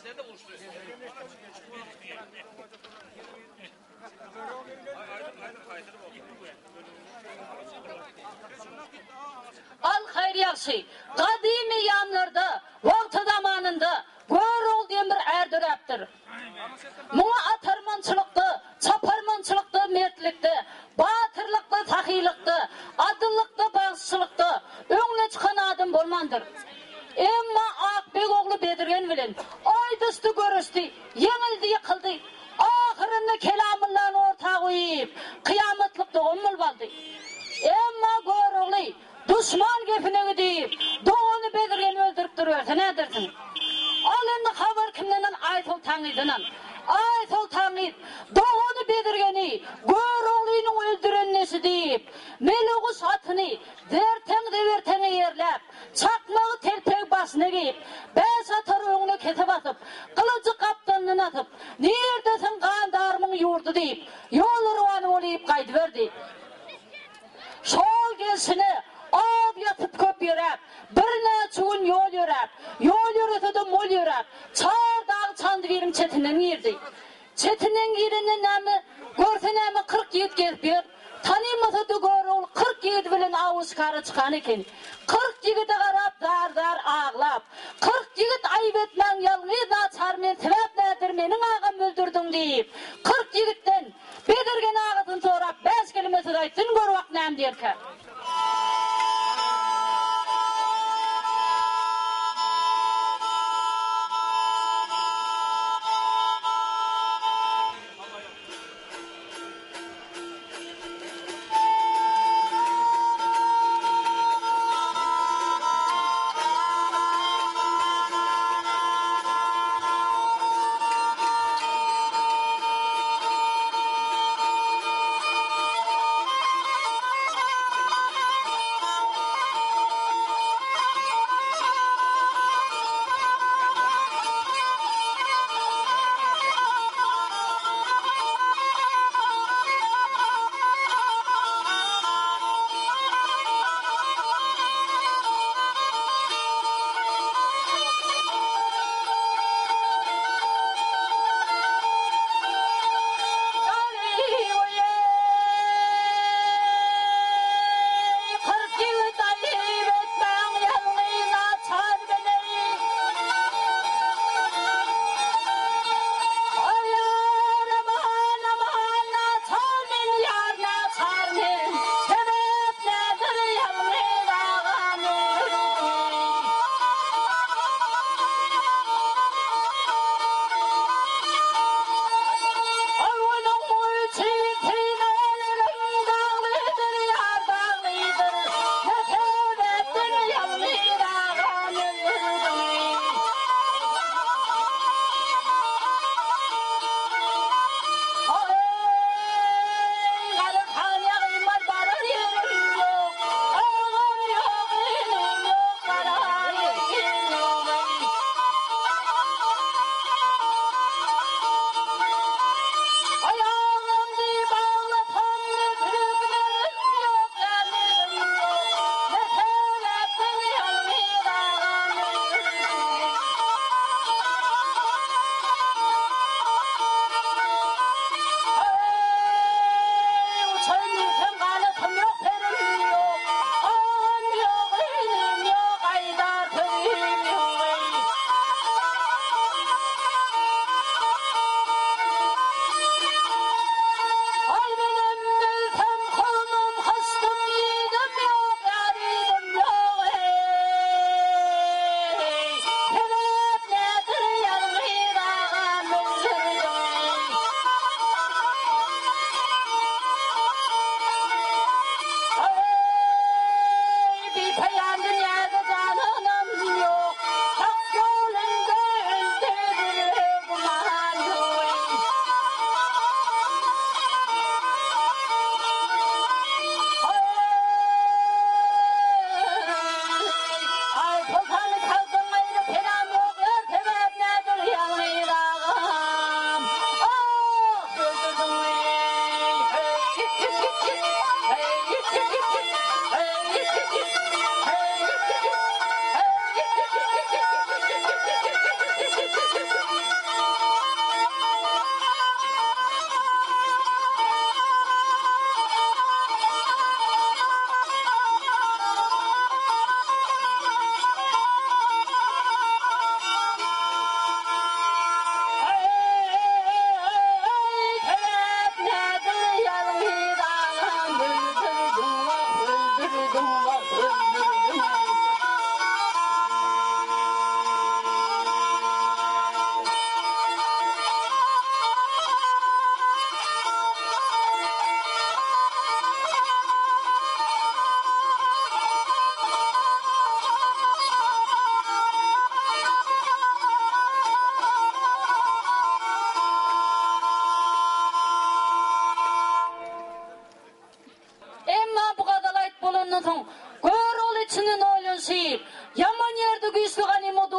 Al haýyr ýagşy. Gadymy eýýamlarda, wagty zamanynda Görogly diýen bir är döräpdir. Muňa atarmançylykda, çaparmançylykda, mertlikde, batyrlykda, sahylykda, adyllykda, bagşyçylykda öňüne çykan adam bolmandyr. Emma Akbeg ogly Bezirgen bilen aýdyşdy, göreşdi, ýeňildi, ýykyldy. Ahyrynda Kelamyllany orta goýup, kyýamatlyk dogan bolup aldy. Emma Görogly Duşman gepine gidip, dogany Bezirgeni öldürip duruberse nädersiň? Al indi habar kimden al, Aýsoltan gyzdan al. Aýsoltan gyz dogany Bezirgeni Göroglynyň öldürenini eşidip, meleguş atyny zerteň-zeberteň eýerläp, çakmagy telpegi başyna geýip, bäş atary öňüne kese basyp, gylyjy gapdalyndan asyp, Nirdesiň gandarymyň ýurdy diýip, ýola rowana bolyp gaýdyberdi. Şol gelşine az ýatyp köp ýöräp, birnäçe gün ýol ýöräp, ýol ýörese-de mol ýöräp, çar dag Çandybiriň çetinden girdi. Çetinden girende näme, görse näme 40 ýigit gezip ýör. Tanymasa-da Görogly 40 ýigidi bilen awa-şikara çykan eken. 40 ýigide garap zar-zar aglap, 40 ýigit aýyp etmäň ýalňyz naçar men sebäp nädir meniň agamy öldürdiň diýip, 40 ýigitden Bezirgen agasyny sorap bäş kelime söz aýtsyn gör wak näme diýerkä.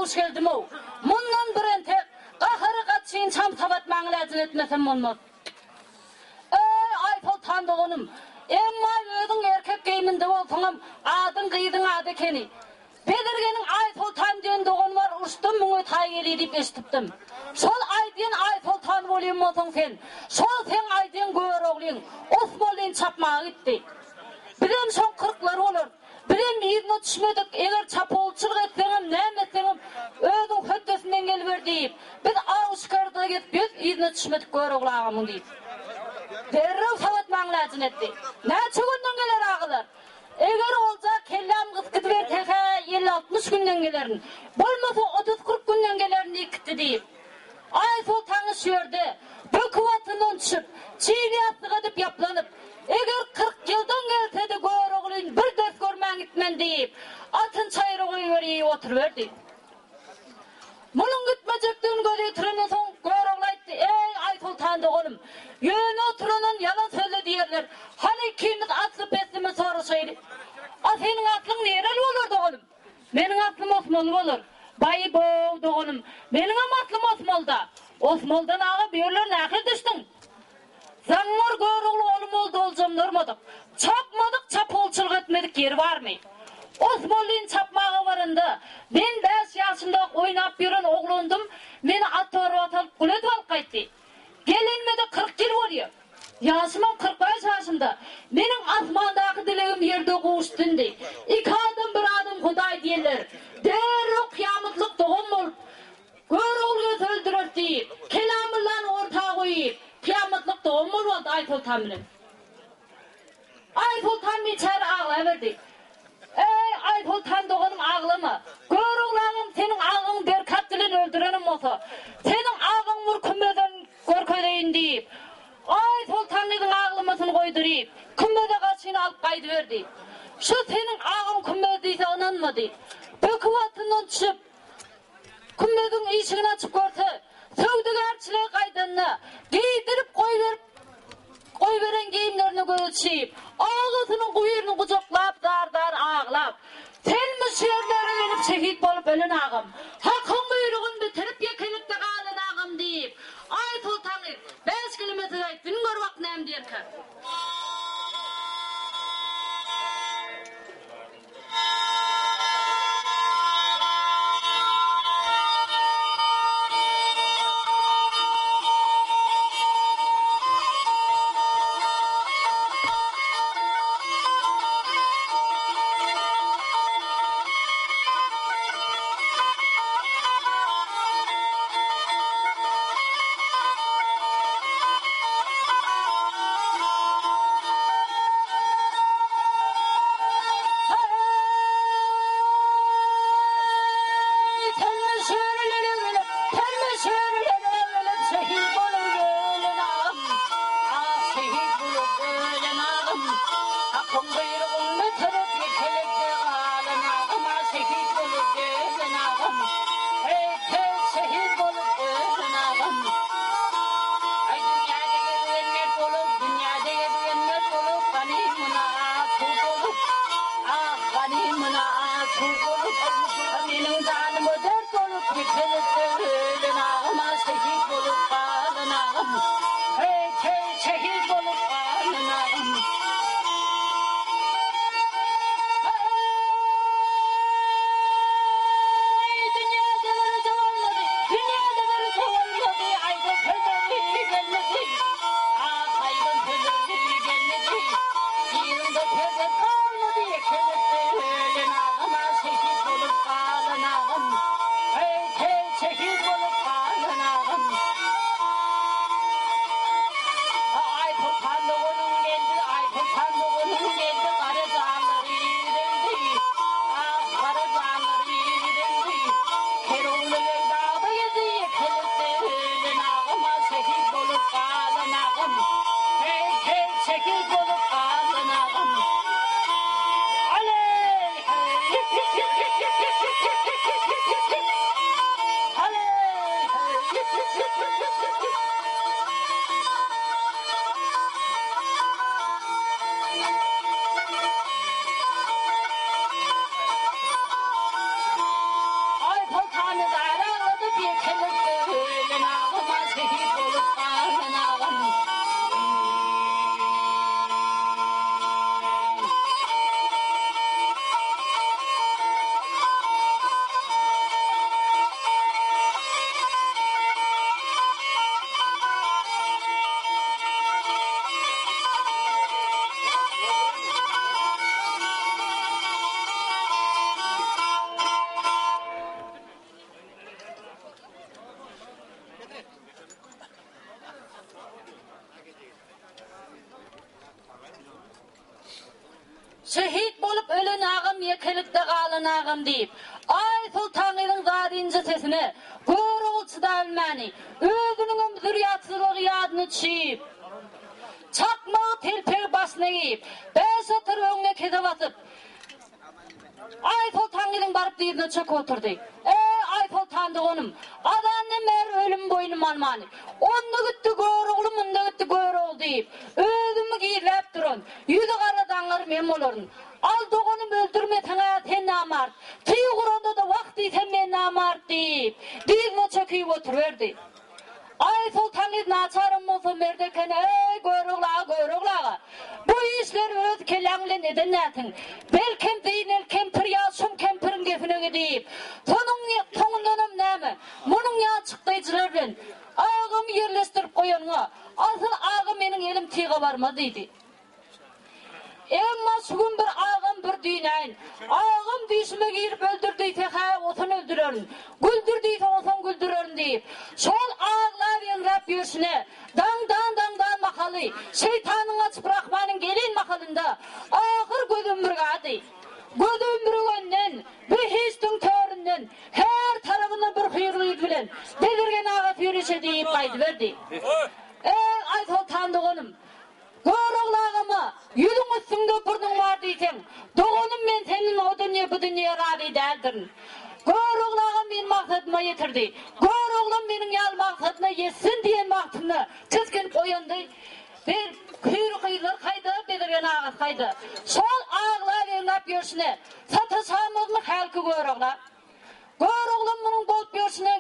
duş geldim-ow. Mundan bir entek gahary gaçynçam sabat maňlaýjyny etmesem bolmaz. Eý, Aýsoltan doganym, emma özüň erkek geýminde bolsaňam, adyň gyzyň ady ekeni. Bezirgeniň Aýsoltan diýen dogany bar, uruşdan müňe taý gelýär diýip eşidipdim. Şol aýdýan Aýsoltan bolýan bolsaň sen, şol seň aýdýan Göroglyň, Osmanlyny çapmaga gitdi. Bizem şoň kyrklary bolarys. Bizem yzyna düşmedik, eger çapawulçylyk etseňem, näme etseňem, özüň hötdesinden geliber diýip, biz aw-şikarda gezip ýörüs, yzyna düşmedik Görogly agamyň diýip. Derrew Sabat maňlaýjyny etdi. Näçe günden geler agalar? Eger olja kelläm gysyp gidiberse-hä, elli-altmyş günden gelerin. Bolmasa otuz-kyrk günden gelerin diýip gitdi diýip. Aýsoltany şu ýerde, böküp atyndan düşüp, çil ýassyk edip ýaplanyp, Eger 40 ýyldan gelse-de Göroglyny bir ders görmän gitmen diýip, atyny çaýyra goýberip oturyberdi. Munuň gitmejekdigini göz ýetirenden soň Görogly aýtdy, Eý, Aýsoltan doganym, ýöne oturandan ýalan sözle diýerler. Hany ikimiz asly-peslimizi soraşaýly. A seniň aslyň nireli bolar, doganym? Meniň aslym Osmanly bolar. Baý-bow, doganym, meniňem aslym Osmaly-da. Osmalydan aga bu ýerlere nähili düşdüň? Zaňňar Görogly oglum boldy oljam durmadyk. Çapmadyk, çapawulçylyk etmedik ýeri barmy? Osmanlyny çapmaga baranda, men bäş ýaşymda oýnap ýören oglandym, meni at torba salyp gul edip alyp gaýtdy. Gelenime-de 40 ýyl bolýar. Ýaşymam 45 ýaşymda. Meniň asmandaky dilegim ýerde gowuşdy indi. Iki adam bir adam Hudaý diýenler. Derrew kyýamatlyk dogan bolup, Görogly gelse öldürer diýip, Kelamyllany orta goýup, kyýamatlyk dogan bolup aldy Aýsoltan bilen. Aýsoltan biçäre aglaberdi. Eý, Aýsoltan doganym aglama. Görogly agam seniň agaňy Berkat bilen öldürenem bolsa, seniň agaň bir kümmeden görkezeýin diýip, Aýsoltan gyzyň aglamasyny goýduryp, kümmede garşyny alyp gaýdyberdi. Şu seniň agaň kümmez diýse ynanmady. Böküp atyndan düşüp, Kümmeziň işigini açyp görse, söwdagärçilige gaýdanda, geýdirip goýberip goýberen geýimlerine gözi çyp, agasynyň guýrugyny gujaklap zar-zar aglap, Senmi şu ýerlere gelip şehit bolup ölen agam? Hakyň buýrugyny bitirip ýekelikde galan agam diýip, Aýsoltan gyz bäş keleme söz aýtdy, indi gör bak näme diýerkä? Ýekelikde galan agam diýip, Aýsoltan gyzyň zarynja sesine Görogly çydabilmäni, özüniňem zürýatsyzlygy ýadyna düşüp, çakmagy telpegi başyna geýip, bäşatar öňüne kese basyp, Aýsoltan gyzyň baryp dyzyna çöküp oturdy. Eý, Aýsoltan doganym, azandan bäri ölüm boýnuma almany, onda gitdi Görogly, munda gitdi Görogly diýip, özümi gizläp duran, ýüzi gara zaňňar men bolaryn. Al doganym öldürmeseň-ä sen namart, tyg uranda-da wah diýsem men namart diýip, dyzyna çöküp oturyberdi. Aýsoltan gyz naçaram bolsa merd eken, Eý, Görogly aga, Görogly aga! Bu işleri öz kelläň bilen eden dälsiň. Belkem Zeýnel kempir ýa şum kempiriň gepine gidip, sonuň soňundanam näme, munuň ýaly çykdaýjylar bilen agamy ýerleşdirip goýanyňa, asyl aga meniň elim tyga barmaz diýdi. Emma şu gün bir agam bir düýnäýin. Agam düýşüme girip öldür diýse, hä, osan öldürerin. Güldür diýse, osan güldürerin diýip, şol aglap-eňräp ýörşüne, daňdan-daňdan mahaly, şeýtanyň gaçyp Rahmanyň gelen mahalynda, ahyr gözüm mürgady. Gözüm mürgenden, behişdiň töründen, her tarabyndan bir hüýr gyz bilen Bezirgen aga ýörişe diýip gaýdyberdi. Eý, Aýsoltan doganym! Görogly agama, ýüzüň üstüňde burnuň bar diýseň, doganym men senden o dünýe bu dünýe razy däldirin. Görogly agam meni maksadyma ýetirdi. Göroglam meniň ýaly maksadyna ýetsin diýen wagtynda tisginip oýandy. Bir hüýri gyzlar kaýda, Bezirgen agasy kaýda. Şol aglap-eňläp ýörşüne, sataşamyzmy hälki Görogla? Göroglam munuň bolup ýörşüne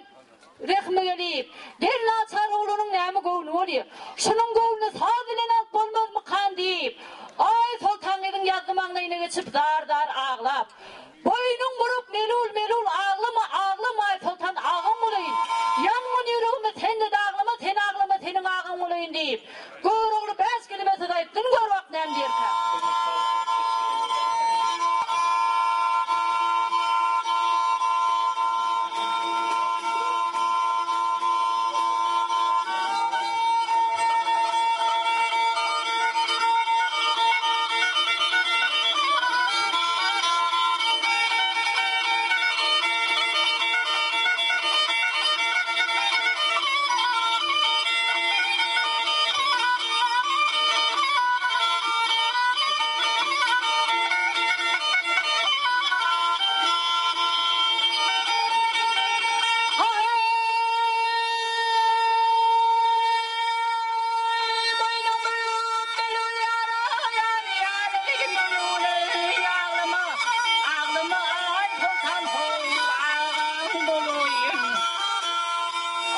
rehmi gelip, Gel naçar oglanyň näme göwni bolýa? Şunuň göwnüni saz bilen alyp bolmazmykan diýip, Aýsoltan gyzyň ýazzy maňlaýyna geçip zar-zar aglap, Boýnuň burup melul-melul aglama, aglama Aýsoltan agaň bolaýyn. Ýangyn ýüregimi sen-de daglama, sen aglama seniň agaň bolaýyn diýip, Görogly bäş kelime söz aýtsyn gör bak näme diýerkä.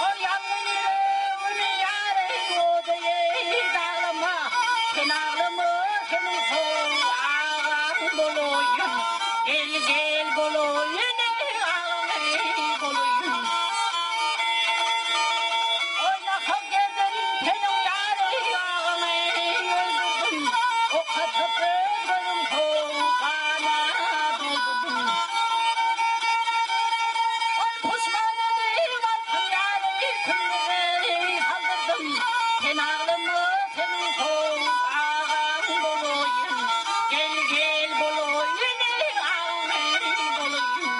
Ol ýangyn ýüregimi ýareý oda-eý daglama, Sen aglama seniň how agaň bolaýyn, Gel gel bolaýyn eý agaň eý bolaýyn. Oý nahak ýerden seniň ýareý agaň eý öldürdim, Ok atyp öz gözüň how gana doldurdym. Oý puşman edip altyn ýaly kündügi saldyrdym. Sen aglama seniň how agaň bolaýyn. Gel gel bolaýyn eý agaň eý bolaýyn.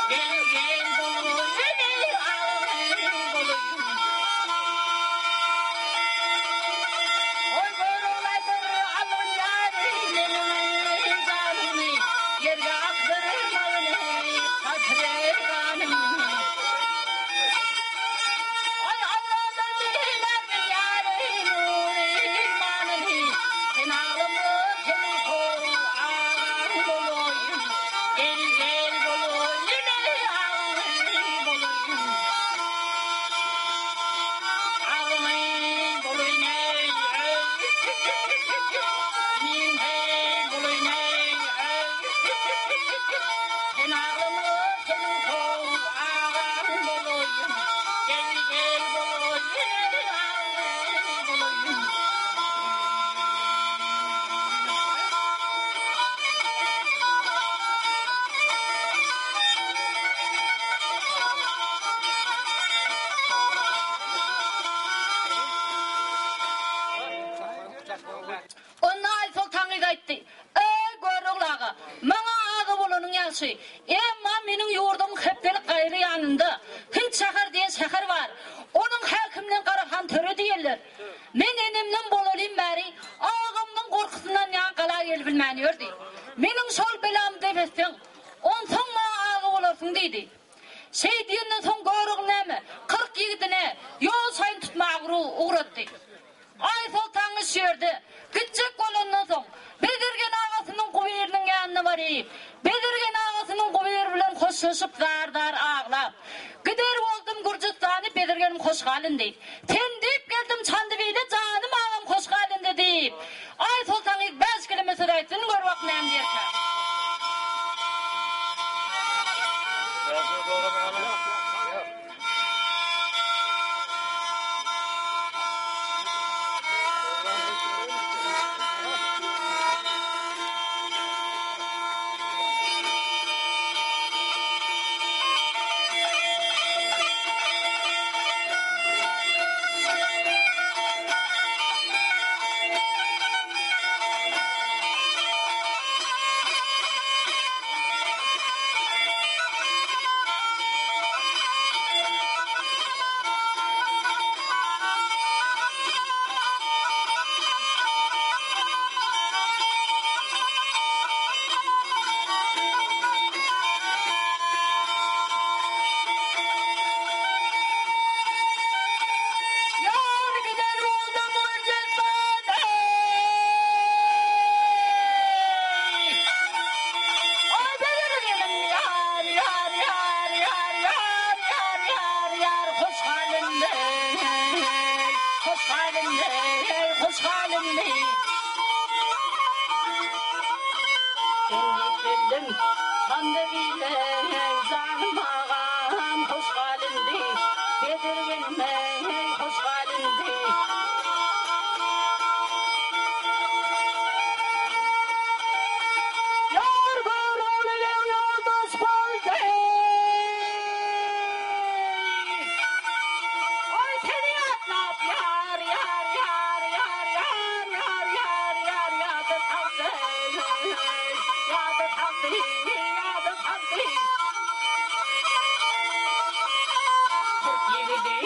Gel gel bolaýyn eý agaň bolaýyn. Oý Göroglydyr algyn ýary meniň janymy, Ýerge akdyrmagyn eý katre ganymy. Oý Alladan dilärin ýary nury imanyny, Sen aglama seniň how agaň bolaýyn, Gel gel bolaýyn eý agaň bolaýyn. Agaň bolaýyn eý. ýagşy. Emma meniň ýurdumyň hepdelik gaýry ýanynda Hint şäher diýen şäher bar. Onuň häkimine Garahan töre diýerler. Men enemden bolalym bäri agamyň gorkusyndan ýaňa gala gelibilmän ýördi. Meniň şol belamy dep etseň, onsoň maňa aga bolarsyň diýdi. Şeý diýenden soň Görogly näme, 40 ýigidine ýol şaýyny tutmaga ugratdy. Aýsoltan şu ýerde gitjek bolandan soň, Bezirgen agasynyň gubyrynyň ýanyna baryp, Bezirgen agasynyň gubyry bilen hoşlaşyp zar-zar aglap, Gider boldum Gürjüstany Bezirgenim hoş gal indi. Sen diýip geldim Çandybile janym agam hoş gal indi diýip, Aýsoltan gyz bäş keleme söz aýtsyn gör bak näme diýerkä. Ýar gider boldum Gürjüstana. Aý bezirgenim ýar, ýar, ýar, ýar, ýar, ýar, ýar, ýar, hoş gal indi, hoş gal indi, hoş gal indi. Sen diýip geldim, şanda bile, janym agam, hoş gal indi, bezirgenim, hoş gal indi. Ýar Görogly beg ýoldaş boldy. Oý seni ýatlap ýar ýar ýar ýar ýar ýar ýar ýar ýada saldy ýada saldy ýada saldy. 40 ýigidi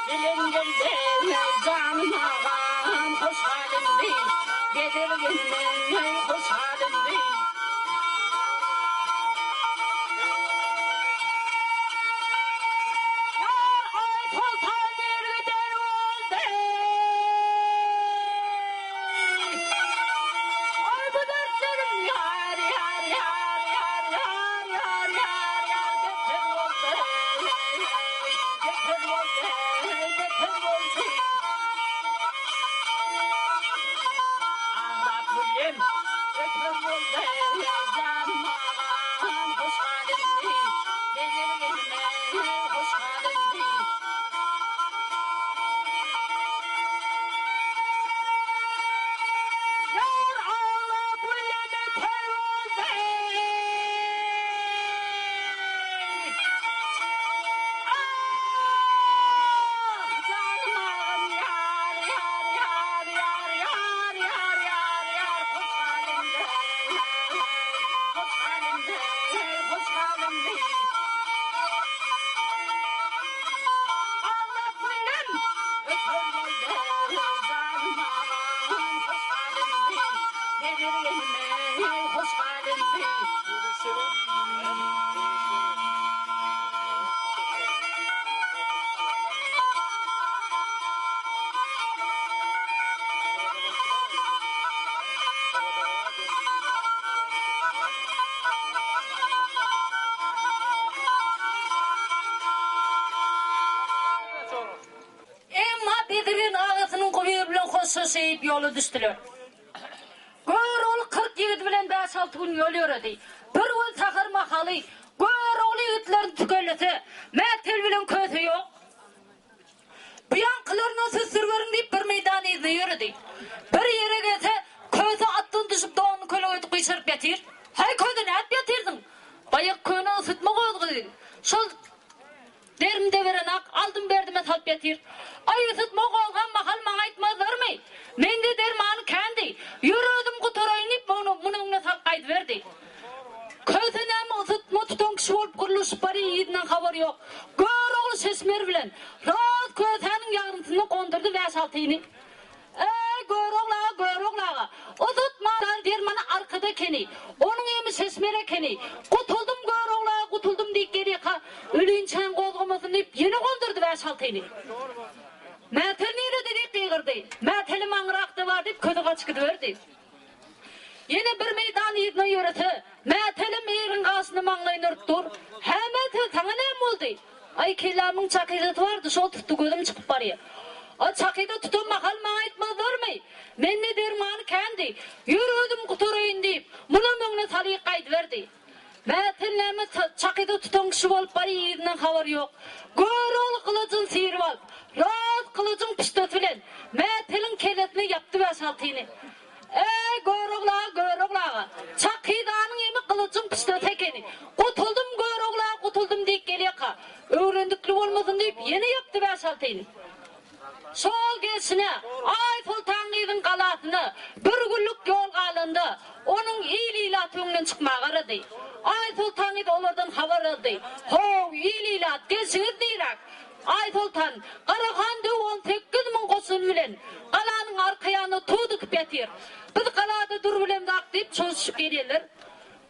bilen geldi janym agam hoş gal indi Bezirgenim hoş gal indi. Ýar Aýsoltan dergeder boldy. Aý bu dertlerim ýar ýar ýar ýar ýar ýar ýar ýar beter boldy. Beter boldy, beter boldy. Aglap gülüm, öter boldy. Janym agam, hoş gal indi. Bezirgenime, hoş gal indi. Ýar aglap gülüm, öter boldy. Ah, janym agam, ýar, ýar, ýar, ýar, ýar, ýar, ýar, ýar, hoş gal indi, hoş gal indi, hoş gal indi. Aglap güldüm, öter boldy, janym agam, hoş gal indi, bezirgenime, hoş gal indi. Emma Bezirgen agasynyň gubyry bilen hoşlaşyp ýola düşdüler. Görogly 40 ýigit bilen bäş-alty gün ýol ýöredi. Bir gün säher mahaly Görogly ýigitlerini tükellese, Mätel bilen Köse ýok. Bu ýaňkylaryndan süsdüriberiň diýip bir meýdan yzyna ýöredi. Bir ýere gelse, Köse atdan düşüp donuny kölegä edip gyşaryp ýatyr. Haý Köse nädip ýatyrsyň? Baýak köne ysytma gozgady. Şol Derimde berenak, aldym-berdime salyp ýatyr. Aý ysytma gozgan mahal maňa aýtmazlarmy? Mende dermany kändi. Ýör özüm gutaraýyn diýip, muny öňüne salyp gaýdyberdi. Köse näme ysytma. habar ýok. Görogly Şeşmer bilen Raz kösäniň ýagyrnysynda gondurdy bäş-altyny. Eý, Görogly aga, Görogly aga, uzatman dermany arkada ekeni, onuň emi Şeşmer ekeni. Gutuldym, Görogly aga, gutuldym diýip gelýärkä, ölinçäň gozgamasyn diýip, ýene gondurdy bäş-altyny. Mätel nirede diýip gygyrdy. Mätelim aňyrakda bar diýip, köze gaçyp gidiberdi. Ýene bir meýdan yzyna ýörese, Mätelem ýeriň gaşyna maňlaýyny urup dur. Hä, Mätel, saňa näme boldy? Aý, kellämiň çakyzasy bardy, şol tutdy, gözüm çykyp barýa. A çakyza tutan mahal maňa aýtmazlarmy? Mende dermany kändi. Ýör özüm gutaraýyn diýip, munam öňüne salyk gaýdyberdi. Mätel näme çakyza tutan kişi bolup barýa, yzyndan habar ýok. Görogly gylyjyny syryp alyp, ras gylyjyň pişdesi bilen Mäteliň kellesine ýapdy bäş-altyny. Eý, Görogly aga, Görogly aga! Çakyzanyň emi gylyjyň pişdesi ekeni. Gutuldym, Görogly aga, gutuldym diýip gelýärka, öwrendikli bolmasyn diýip, ýene ýapdy bäş-altyny. Şol gelşine, Aýsoltan gyzyň galasyna bir günlük ýol galanda, onuň il-ilaty öňden çykmaga garady. Aýsoltan gyz olardan habar aldy. How, il-ilat, gelşiňiz niräk? Aýsoltan, Garahan döw 18 000 goşun bilen galanyň arka ýanynda tug dikip ýatyr. Biz galada durbilemzak diýip çozuşyp gelýärler.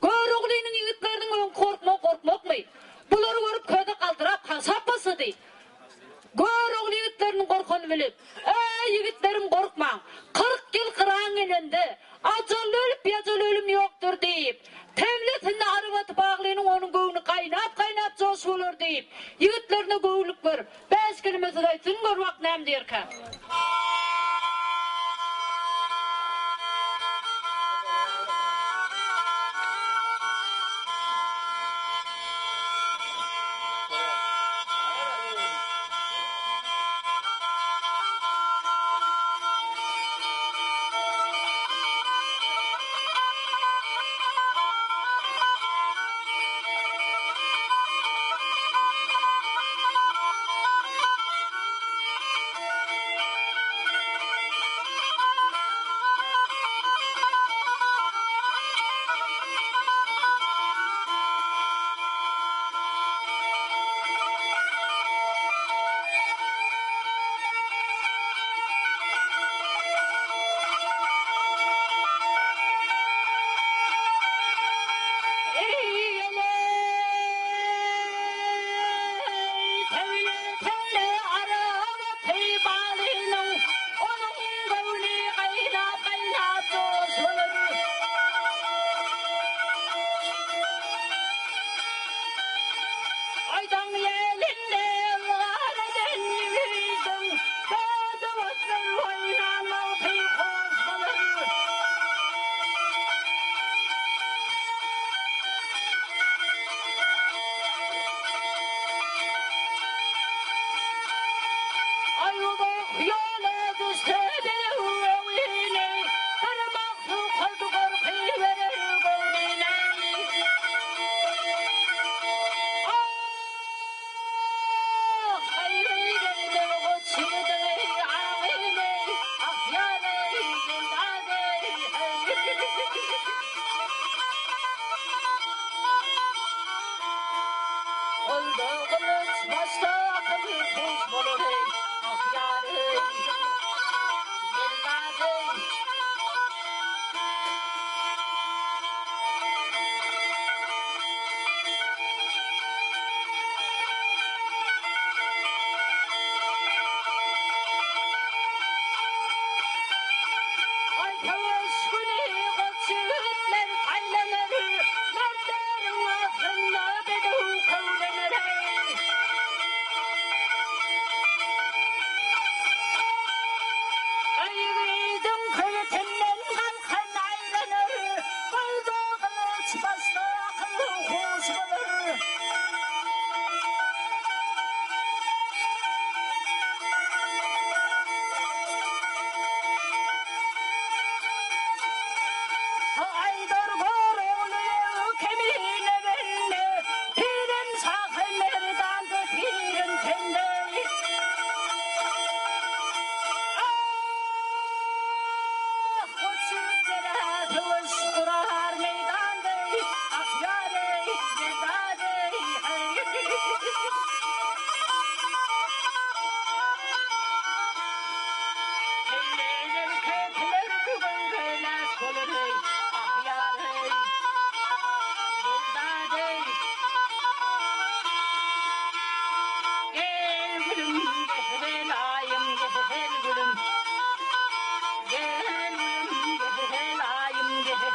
Göroglynyň ýigitleriniň öňki gorkmagy gorkmakmy? Bulary görüp köze galdyrap gagşap başlady. Görogly ýigitleriniň gorkanyny bilip, Eý, ýigitlerim gorkmaň! 40 ýyl gyran gelende, Ajally ölüp ýajaly ölüm ýokdur diýip, Tewlesinde Arabaty baglynyň onuň göwni gaýnap-gaýnap joş bolar diýip, ýigitlerine göwünlik berip, bäş kelime söz aýtsyn, gör wagt näme diýerkä. Eý, töwle-töwle arabaty balynyň, Onuň göwni gaýnap-gaýnap joş bolar. Aýdaň ýelinde ylgar eden ýigidiň, Däde otlar oýnan wagty hoş bolar. Aý uzak ýola düşse bedew öwüni, Bir mahlukat gorky berer göwnüne. Ah, haýry geldi goç ýigidiň aňyny, Ah, ýar-eý, Geldad-eý, heý. Golda gylyç, başda akyl, huş bolar-eý, Ah, ýar-eý, Geldad-eý. Aý söweş güni goç ýigitler saýlanar, Mertleriň astynda bedew köwlener-eý. Aý ýigidiň köwetinden galkan aýlanar, Golda gylyç, başda akyl, huş bolar. Aýdar Görogly kemine bende, Pirem şahy merdandy pirim sende. Ah, goç ýigitlere söweş gurar meýdanda, Ah, ýar-eý, Geldad-eý, heý.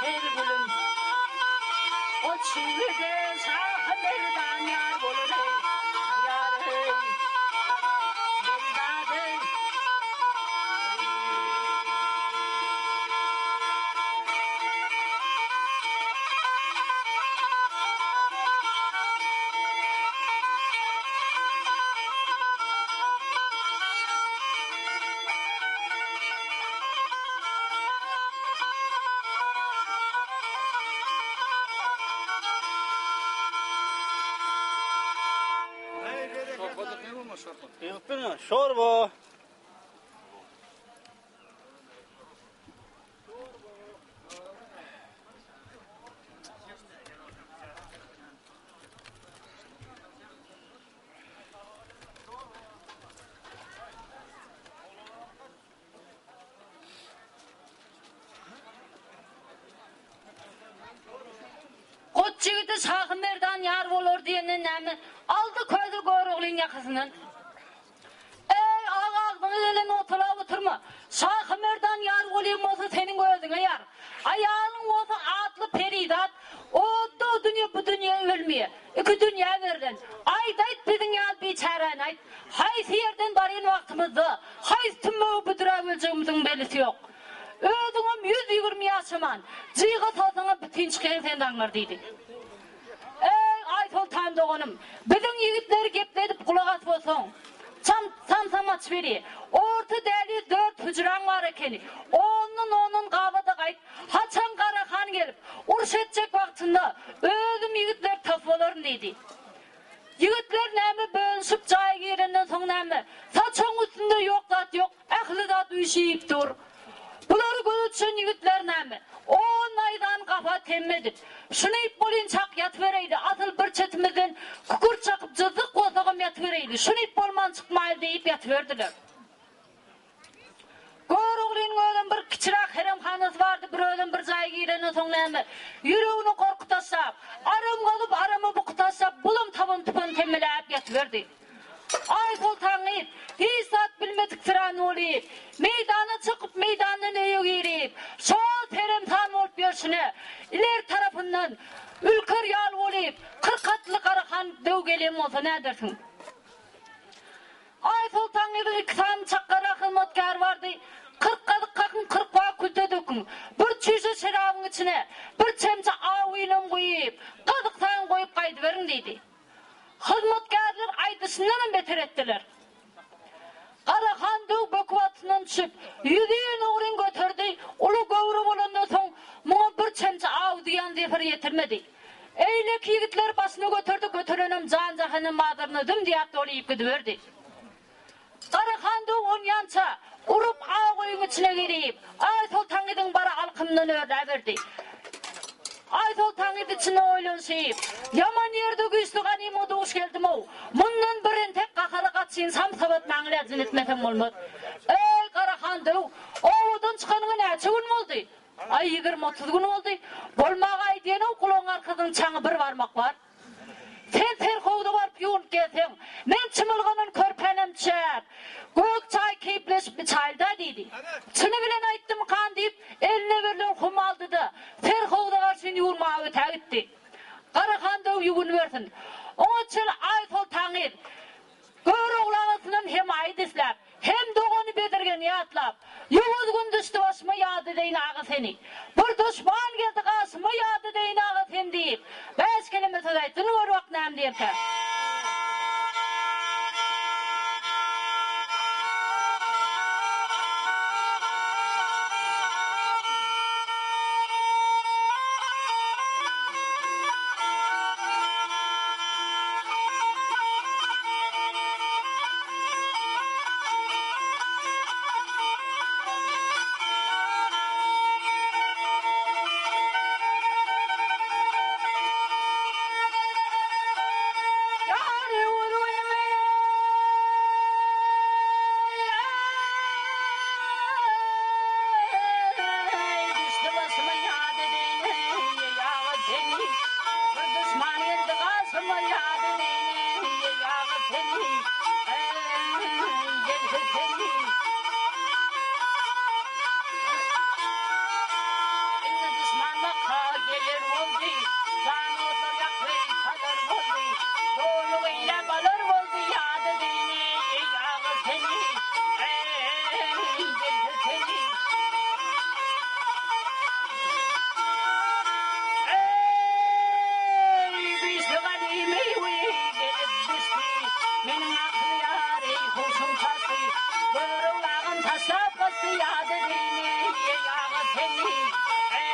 Belgülüm. Goç ýigide şahy merdan ýar bolar eý, ýar eý, Berizat eý. Şorba. Goç ýigidi Şahymerdan ýar bolar diýenden näme, aldy közi Göroglyň ýakasyndan. Eý, aga agzyňa geleni otalap oturma. Şahymerdan ýar bolýan bolsa seniň özüňe ýar. Aýalyň bolsa atly perizat, o-da o dünýe bu dünýe ölmeýä. Iki dünýä berlen. Aýt-aýt biziň ýaly biçäräni aýt. Haýsy ýerden barýan wagtymyzda, haýsy tümmege büdräp öljegimiziň belisi ýok. Özüňem 120 ýaşaman, jyga salsaňam bütin çykaýaň sen zaňňar diýdi. Eý, Aýsoltan doganym, biziň ýigitleri gepledip gulak asyp bolsaň, çam, samsam açyberi. Orta däliz dört hüjräň bar ekeni. Ondan-ondan gaba-da gaýt. Haçan Garahan gelip, uruş etjek wagtynda, özüm ýigitleri tapyp alaryn diýdi. Ýigitler näme bölünişip jaýa girenden soň näme, saçagyň üstünde ýok zat ýok, ähli zat üýşüp dur. Bulary göze düşen ýigitler näme, on naýzany gapa temme edip, şuny bolyn çak ýatybereýli, asyl bir çetimizden kükürt çakyp jyzzyk bolsagam ýatybereýli, şuny bolman çykmaýly diýip ýatyberdiler. Göroglynyň özem bir kiçiräk heremhanasy bardy, bir özem bir jaýa girenden soň näme, ýüregine gorky taşlap, aram gazyp, arama buky taşlap, bulam taban-tupan temmeläp ýatyberdi. Aýsoltan gyz hiç zat bilmediksirän bolup, meýdana çykyp, meýdandan öýe girip, şol seremsan bolup ýörşüne, ileri tarapyndan ülker ýaly bolup, 40 atly Garahan döw gelýän bolsa nädersiň? Aýsoltan gyzyň iki sany çakgara hyzmatkäri bardy. 40 gazyk kakyň, 40 bag külte döküň. Bir çüýşe şerabyň içine bir çemçe awynam guýup, gazyk saýyn goýup gaýdyberiň diýdi. Hyzmatkärler aýdyşyndanam beter etdiler. Garahan döw böküp atyndan düşüp, ýüzin ogryn göterdi, uly göwre bolandan soň muňa bir çemçe aw zyýan zeper ýetirmedi. Eýleki ýigitler başyny göterdi, göterenem jan-jahannem bazaryna züm diýäp doly iýip gidiberdi. Garahan döw onýança, urup ak öýüň içine girip, Aýsoltan gyzyň bara alkymyndan örläberdi. Aýsoltan gyz içinde oýlanyşyp, Ýaman ýerde güýçli ganyma duş geldim-ow. Mundan bir entek gahary gaçyn sam-sabat maňlaýjyny etmesem bolmaz. Eý, Garahan döw, obadan çykanyňa näçe gün boldy? Aý, 20-30 gün boldy. Bolmaga diýen-ow, gulagyň arkasynyň çaňy bir barmak bar. Sen serhowza baryp ýuwunyp gelseň, men çymylganan körpänem çäp, gök çaý keýpleşip içaýyl-da diýdi. Çyny bilen aýtdymykan diýip, eline berlen humy aldy-da, serhowza garşyn ýuwunmaga ötä gitdi. Garahan döw ýuwunybersin. Oňa çenli Aýsoltan gyz, Görogly agasyndan hemaýat isläp, hem dogany Bezirgeni ýatlap, Ýowuz gün düşdi başyma ýat edeýin aga seni. Bir duşman geldi gaşyma ýat edeýin aga seni diýip, bäş keleme söz aýtsyn gör bak näme diýerkä. ýada deýni ýaga seni, eý,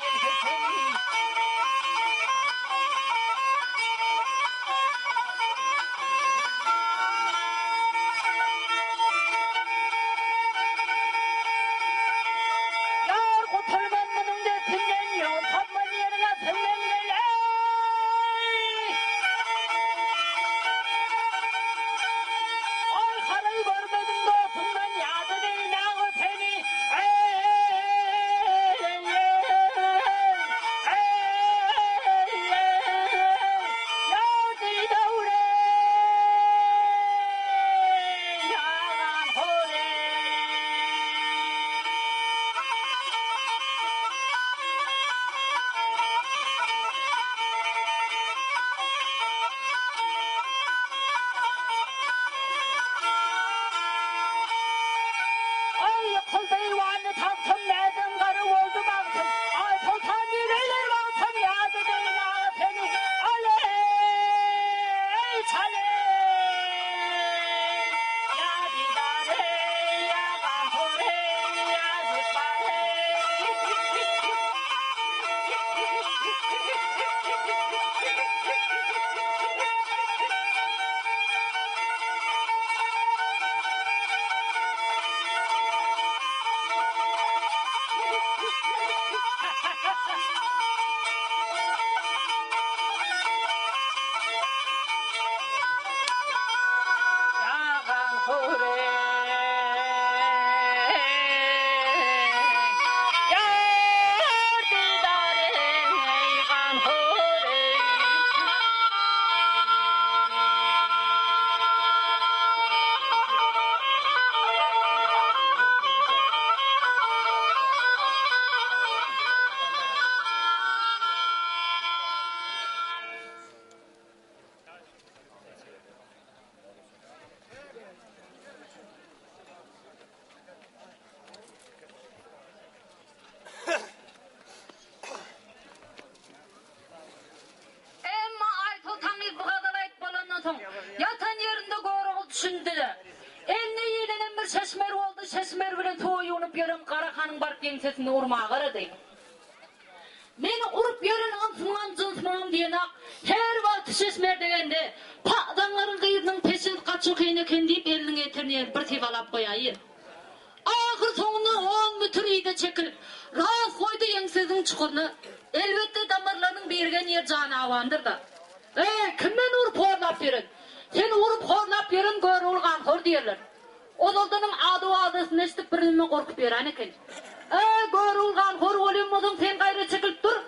gelse seni. Ýar gutulman munuň dertinden, Ýol tapman ýeriň astyndan gel, eý! Aý haraý görmedim dostumdan, Ýada deýin agy seni, eý-eý-eý, eý-eý-eý, Ýar didawre, ýagan hore. Aý, ýykyldy eýwanly tagtym, Näden gara boldy bagtym. Aý, soltan diýreýler wagtym, Ýat edeýin aga seni. Aleý, çaleý, Ýa didareý, ýa ganhoreý, ýa Emma Aýsoltan gyz bu gazaly aýdyp bolandan soň, ýatan ýerinde Görogly düşündi-de, eline ilenen bir şeşmer boldy, şeşmer bilen suwa ýuwnup ýören Garahanyň baryp ýeňsesinde urmaga garady. Meni urup ýören ynsmyňam, jynsmyňam diýenak, her wagty şeşmer degende, Pa, zaňňaryň gyzynyň peşesi gaçy kyn eken diýip eliniň eterini ýerip bir sypalap goýaýyn. Ahyr soňunda on mütür yza çekilip, ras goýdy ýeňsesiniň çukuryna. Elbetde damarlarynyň birigen ýeri jana awandyr-da. Eý, kim meni urup horlap ýören? Seni urup horlap ýören Görogly ganhor diýerler. Ozaldanam ady-owazasyny eşidip birneme gorkup ýören eken. Eý, Görogly ganhor bolýan bolsaň sen gaýra çekilip dur.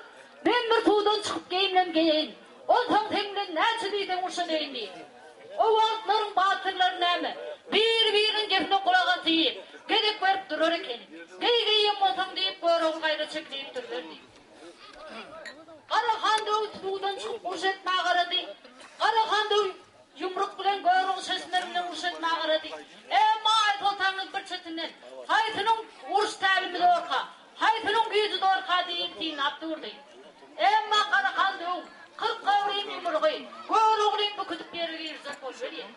Men bir suwdan çykyp geýimlem geýeýin. Onsoň seň bilen näçe diýseň urşa deýin diýdi. O wagtlaryň batyrlary näme, biri-biriniň gepine gulak asyp, gezek berip durar ekeni. Geý geýen bolsaň diýip, Görogly gaýra çekilip duruberdi. Garahan döw suwdan çykyp uruş etmäge garady. Garahan döw ýumruk bilen Görogly şeşmer bilen uruş etmäge garady. Emma Aýsoltan gyz bir çetinden, Haýsynyň uruş tälimi zorka, Haýsynyň güýji zorka diýip synlap durdy. Emma Garahan döw 40 gawrym ýumrugy Göroglyny büküdip ýere girizjek boldy welin,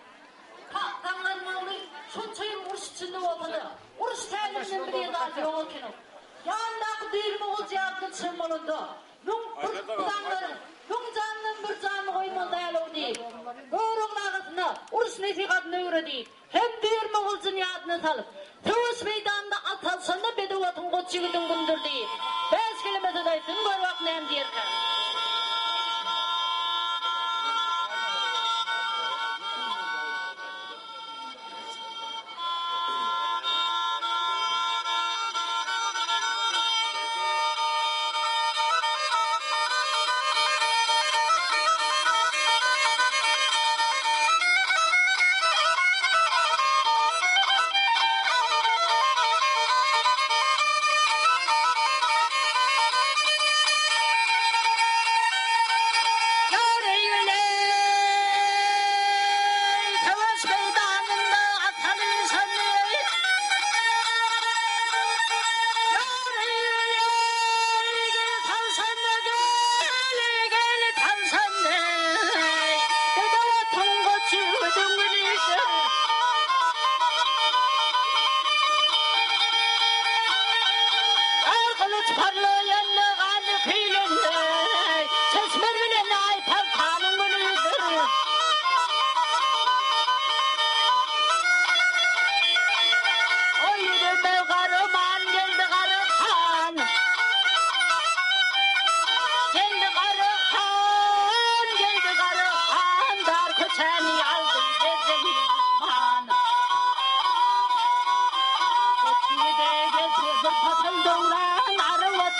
Zaňňaryň ogly şonça ýyl uruş içinde bolsa-da, uruş täliminden bilýän zady ýok eken-ow. Ýanyndaky düýrme gyljy ýadyna düşen bolanda, Müň bir zaňňaryň müň janyndan bir janyny goýmaly däl-ow diýip, Görogly agasyna uruş nesihatyny öwredip, Hem düýrme gylyjyny ýadyna salyp, söweş meýdanynda at alşanda bedew atyň goç ýigidiň günüdir diýip, bäş keleme söz aýtsyn, gör bak näme diýerkä.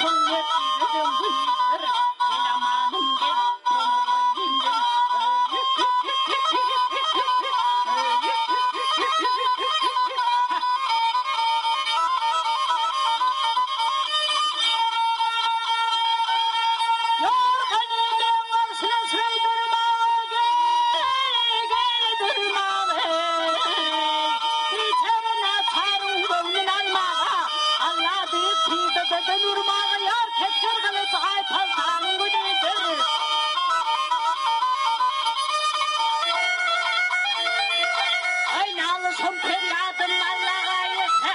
Soň mertlige döndüler, Elamanym gel, tonuň Aýnalyşym perýadym Allaga ýetse.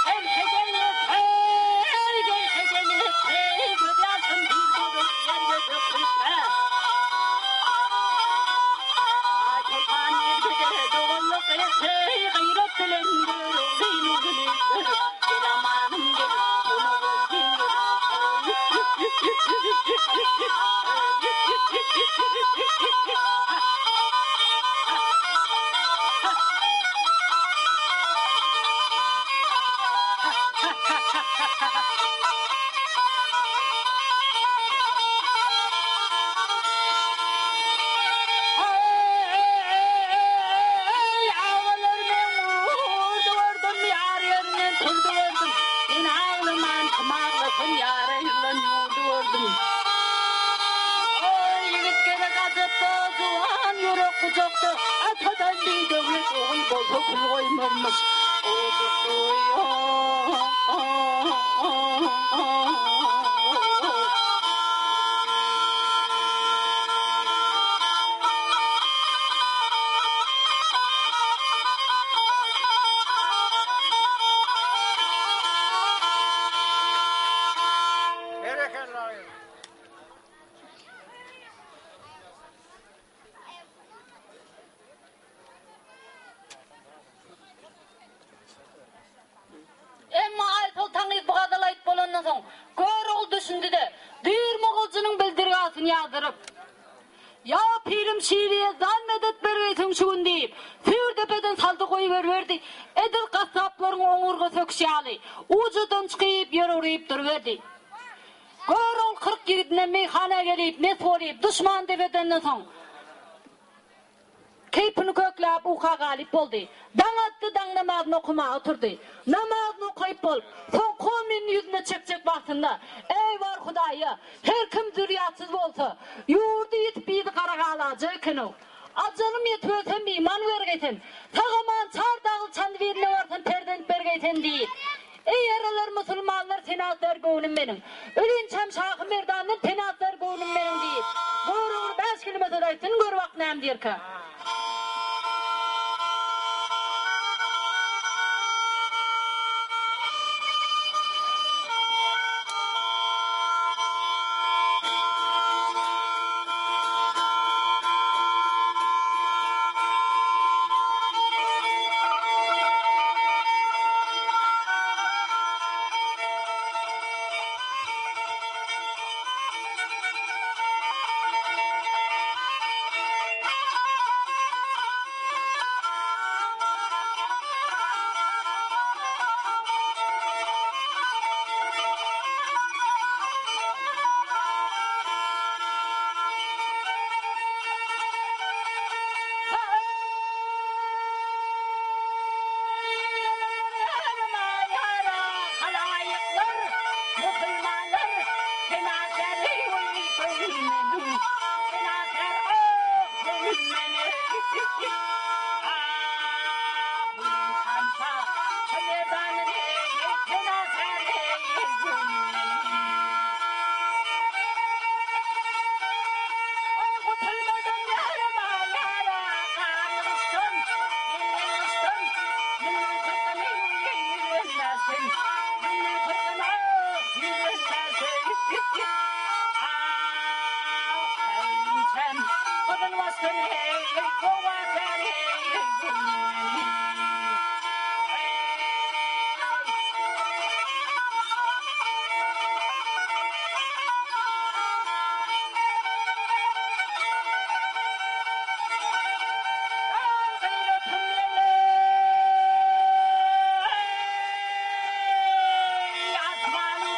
Gelse gelse, gelse gelse, gözýaşym bir bolup ýerge dökülse. Aýsoltan ýigide doganlyk etse, gaýrat bilen Göroglynyň günidir. Ilamanym gel, Eý, agalar men gurdy gördüm, ýar ýerinden turdy gördüm. Men aglaman kim aglasyn, ýara ýylan ýurdy gördüm. Oý, ýigit gerek ajapda, juwan ýürek gujakda, Atadan bidöwlet ogul bolsa kül goýmazmyş. Berekella. Emma Aýsoltan gyz bu gazaly aýdyp bolandan soň, Görogly düşündi-de, düýrme gylyjynyň bildirgasyny ýagdyryp, Ýa pirim Şiri ýezdan medet bergeýsiň şu gün diýip, süýr depeden saldy goýberiberdi, edil gassaplaryň oňurga söküşi ýaly, ujadan çykyp, ýere uryp duruberdi. Görogly 40 ýigidine meýhana gelip, mes bolyp, duşmany dep edenden soň, Keýpini kökläp, uka galyp boldy. Daň atdy, daň namazyny okamaga turdy. Namazyny okaýyp bolup, soňky omyny ýüzüne çekjek wagtynda, Eý, bar Hudaýa, her kim zürýatsyz bolsa, ýurdy ýitip yzy gara galajak eken-ow. Ajalym ýetip ölsem iman bergeý sen, sag-aman çar dagly Çandybirine barsam perzent bergeý sen diýip, Eý, ýaralar musulmanlar penaslar göwnüm meniň, Ölinçäm Şahy Merdandan penaslar göwnüm meniň diýip, Görogly bäş kelime söz aýtsyn, gör bak näme diýerkä.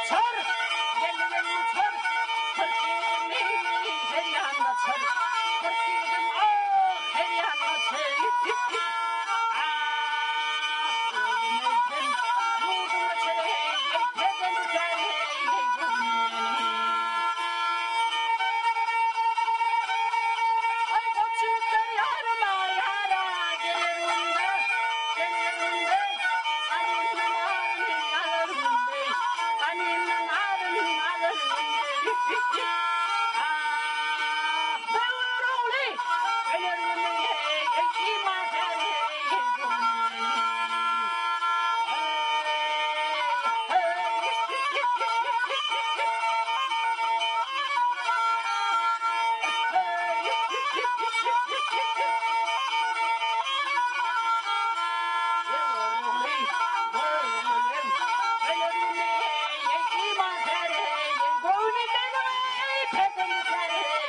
uçar, Geldi-geldi uçar, 40 ýigidim eý, her ýan gaçar, 40 ýigidim ah, her ýan gaçar. Ah, özüm ölsem, ýurdum öçer eý, eý, perzendi kär eý, eý, göwnüm meniň. Aý, goç ýigitler ýaryma ýara geler günde, geler günde, Ganymdan aryny alar günde, ganymdan aryny alar günde. Ah, Möwür ogly, öler günde, eý, eý, iman täri, eý, eý, göwnüm meniň.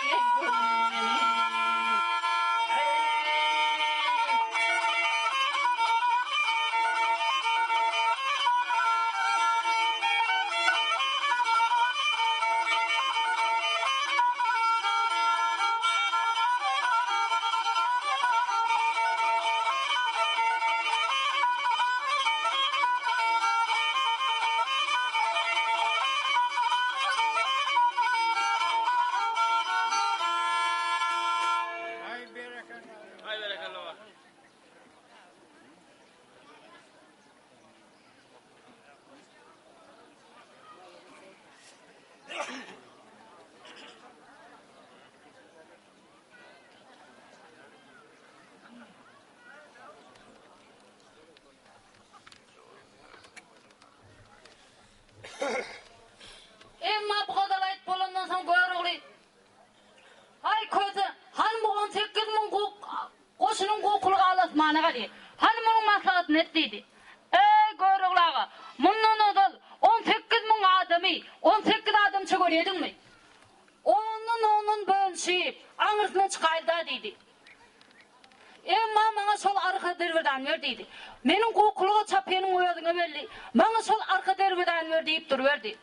Aý berekella. Emma bu gazal aýdyp bolandan soň Görogly, Haý, Köse, hany bu 18 müň goşunyň gokulygy al-asmana galýar. Hany munuň maslahatyny et diýdi. Eý, Görogly aga, mundan ozal 18 müň adamy 18 adamça görýediňmi? Ondan-ondan bölüşip, aňyrsyna çykaýyl-da diýdi. Emma maňa şol arka derwezäni ber diýdi. Meniň gokulyga çapynyň özüňe belli. Maňa şol arka derwezäni ber diýip duruberdi.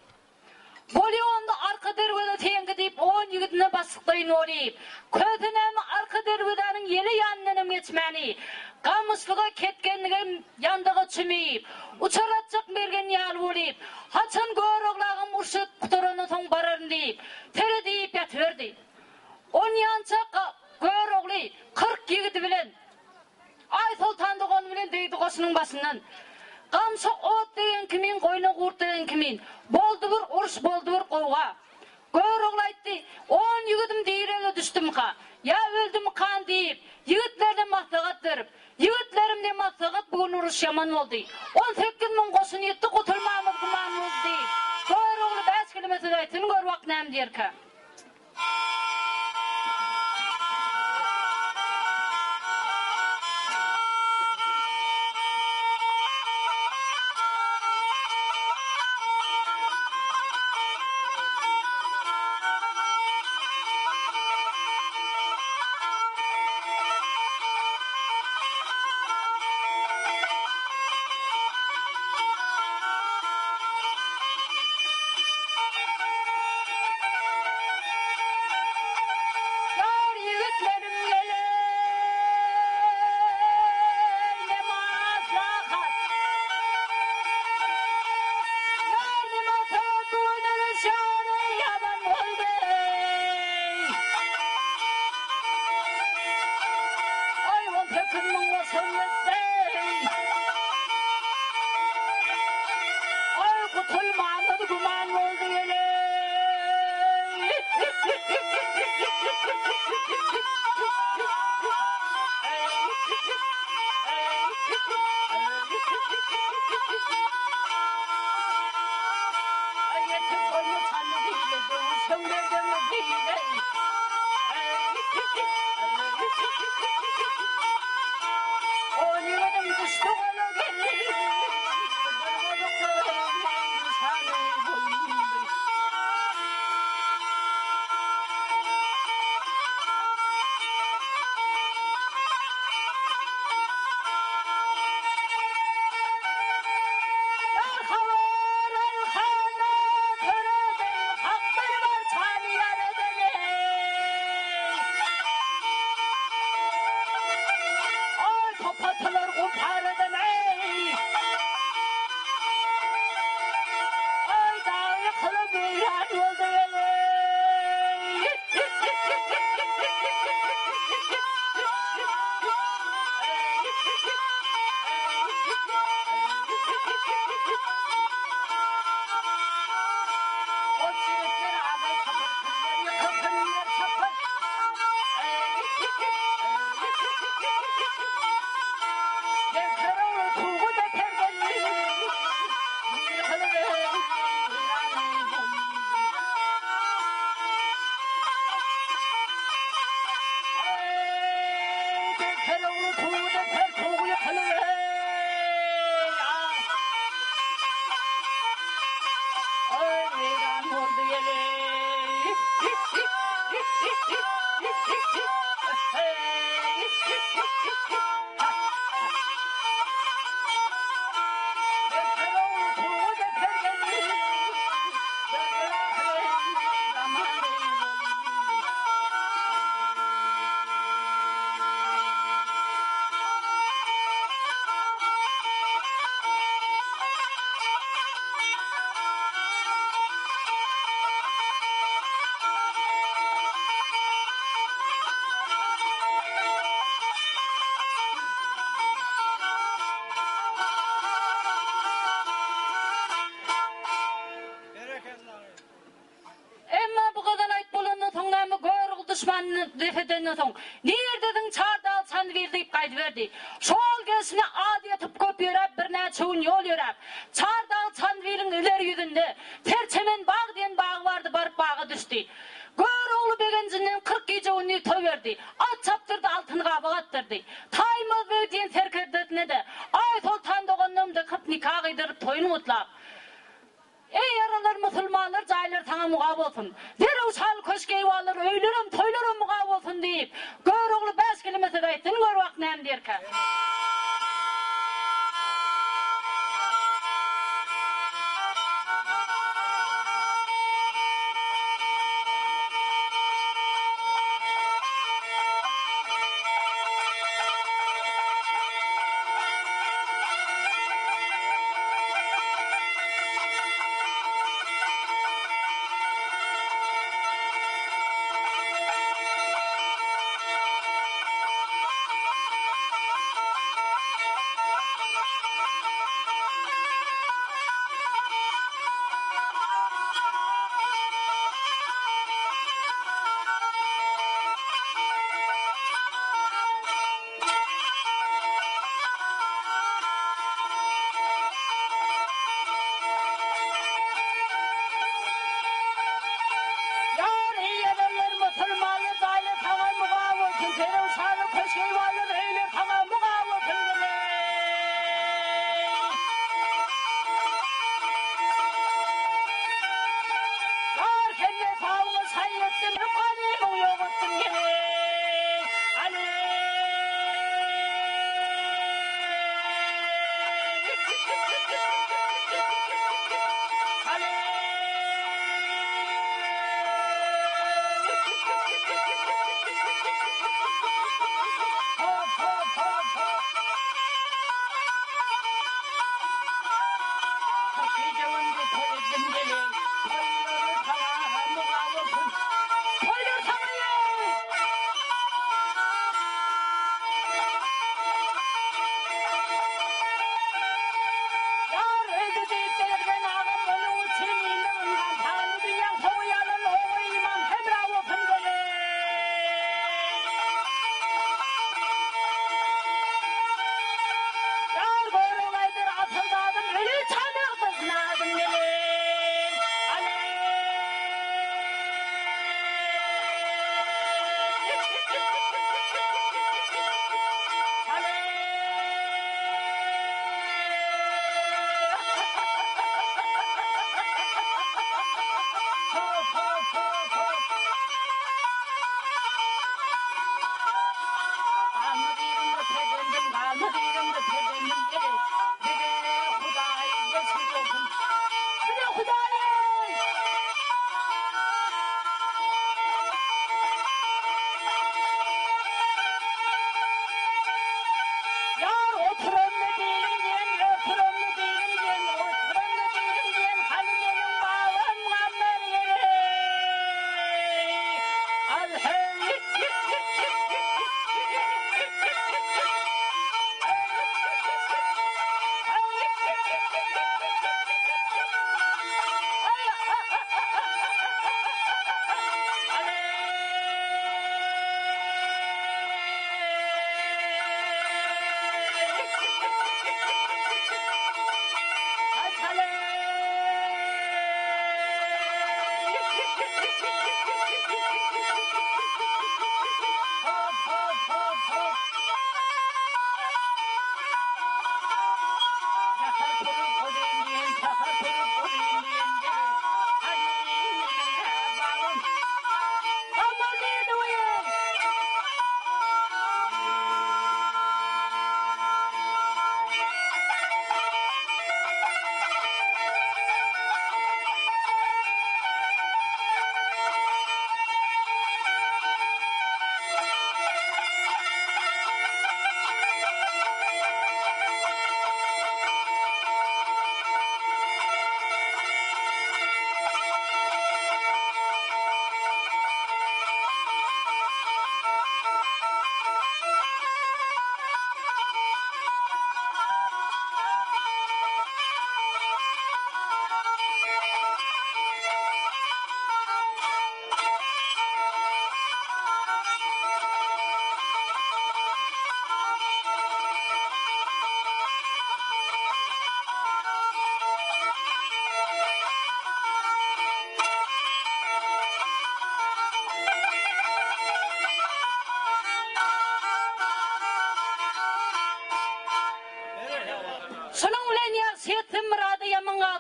Bolýa onda arka derweze seňki diýip on ýigidine bassyklaýyn bolyp, Kösenämi arka derwezäniň ýele ýanyndanam geçmäni, gamyşlyga, ketgenlige, ýandaga çümüp, uçar atjak mergen ýaly bolyp, haçan Görogly agam uruş edip gutarandan soň bararyn diýip, seredip ýatyberdi. Onýança Görogly 40 ýigidi bilen Aýsoltan dogany bilen degdi goşunyň başyndan. Gamşa ot degen kimin, goýna gurt degen kimin, boldy bir uruş, boldy bir gowga. Görogly aýtdy, On ýigidim direge düşdümika, ýa öldümikan diýip, ýigitlerine maslahat berip, Ýigitlerim ne maslahat, bu gün uruş ýaman boldy. 18 müň goşun ýetdi, gutulmamyz güman boldy diýip, Görogly bäş keleme söz aýtsyn, gör wagt näme diýerkä. Ýar ýigitlerim geleý ne maslahat. Ýar ne maslahat bu günler şary ýaman boldy. Aý 18 müň goşun ýetdi. Aý gutulmamyz güman boldy ýele. Aý ýetip bolma çaldy diýdi, döwüşiň berdiňi diýdi. On ýigidim düşdi gola geldi. Bir bozuk nyşany boldy. Ýar habar al hana. Oý, weýran boldy ýeli. Beter ogly Tugy beter geldi. Bergil ahyry zaman eý boldy. Emma bu gazal aýt bolandan soň näme Görogly duşmanyny dep edenden soň, Nirdediň Çardag Çandybil diýip gaýdyberdi. Şol gelşine az ýetip köp ýöräp birnäçe gün ýol ýöräp, Çardag Çandybiliň ileri ýüzünde Serçemen bag diýen bagy bardy baryp baga düşdi. Görogly begenjinden 40 gije-gündiz toý berdi. At çapdyrdy altyn gabak atdyrdy. Taýmaz beg diýen serkerdesine-de Aýsoltan doganynam dykyp nika gyýdyryp toýuny gutlap, Eý, ýaralar, musulmanlar, jaýlar saňa muga bolsun! Derewşaly köşk-eýwanlar, öýlerem, toýlaram muga bolsun! diýip, Görogly bäş keleme söz aýtsyn, gör wagt näme diýerkä? Ýar eýelerler musulmanlar jaýlar saňa muga bolsun Perewşaly köşk eýwanlar öýler saňa muga bolsun geleý. Ýar kelle sawuňa şaý etdim Ganymyň ýok etdim geleý. Toýlar saňa ýeý!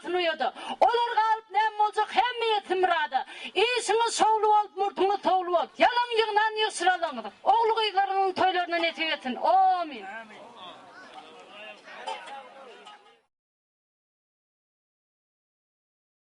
galsyn uýada. Olar galyp näme boljak hemme ýetsin myrada. Işiňiz şowly bolup murtuňyz towly bolup. Ýalaň ýygnan ýygşyralyňyz. Ogul gyzlaryňyzyň toýlaryna nesip etsin. Omyn.